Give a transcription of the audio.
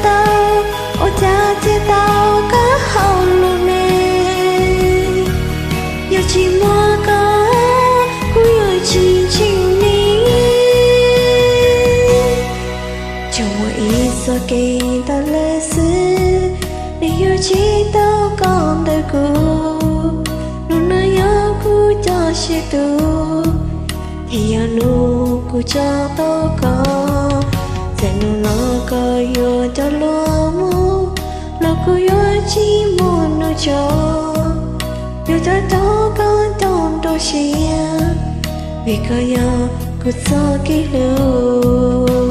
Tau, ua cas thiaj tau koj hauv lub neej? Yog tsis muaj koj, kuv yuav tsis ntsib nej. Tsuas muaj ib txoj kev ntawm lawv xwb, nws yuav tsis tau koj ntawm kuv. Hnub no yog kuv cov siab tus, thiab yog hnub kuv tso tau koj. Txawm hnub no koj yuav coj luag mus, los kuv yuav tsis muaj hnub tso. Yuav coj coj koj coj nruab siab, vim koj yog kuv txoj kev hlub.